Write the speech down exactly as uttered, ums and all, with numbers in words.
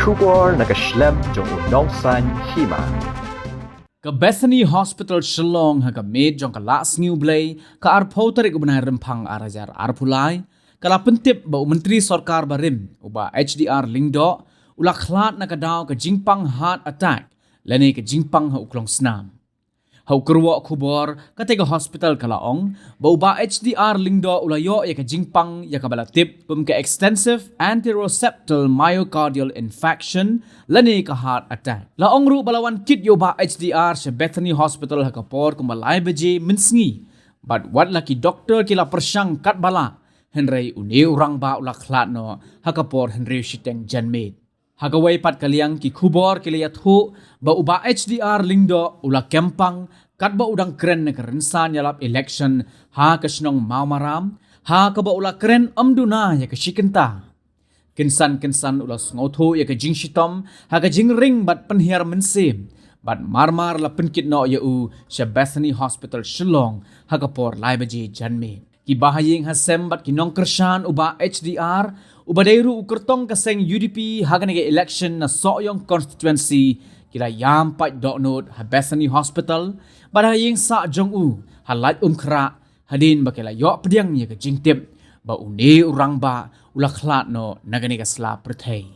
Khubor na ka shlem jong u Nongsaiñ Hima. Ka Bethany Hospital Shillong ha ka miet jong ka Lah Sngi U Blei, ka arphew tarik u bnai Rymphang ar hajar arphew lai, ka la pyntip ba u Myntri Sorkar barim, u Bah H D R Lyngdoh, u la khlad na ka daw ka jingpang heart attack, lane ka jingpang ha u klong snam. Ha u kyrwoh khubor, katei ka hospital ka la ong ba u Bah H D R Lyngdoh u la ïoh ïa ka jingpang ïa kaba la tip kum ka extensive anteroseptal myocardial infarction, lane ka heart attack. La ong ruh ba la wan kit ïa u Bah H D R sha Bethany Hospital ha ka por kumba lai baje mynsngi. Bad wat la ki doktor ki la pyrshang katba lah, hynrei une u rangbah u la khlad noh ha ka por hynriew shiteng janmiet. Ha kawei pat ka liang, ki khubor ki la ïathuh ba u Bah H D R Lyngdoh u la kem pang katba u dang kren na ka rynsan ïalap election ha ka shnong Mawmaram, ha kaba u la kren ym duna ïa ka shi kynta. Kynsan kynsan u la sngewthuh ïa ka jingshitom ha ka jingring bad pynhiar mynsiem, bad mar mar la pynkit noh ïa u sha Bethany Hospital Shillong ha ka por lai baje janmiet. Ki bahaïing ha sem bad ki nongkyrshan u Bah H D R, uba dei ruh u kyrtong ka seng U D P ha kane ka election na Sohiong constituency, ki la ïam pait dohnud ha Bethany Hospital bad ha ïing sah jong u ha Laitumkhrah, hadien ba ki la ïoh pdiang ïa ka jingtip ba une u rangbah u la khlad noh na kane ka sla pyrthei.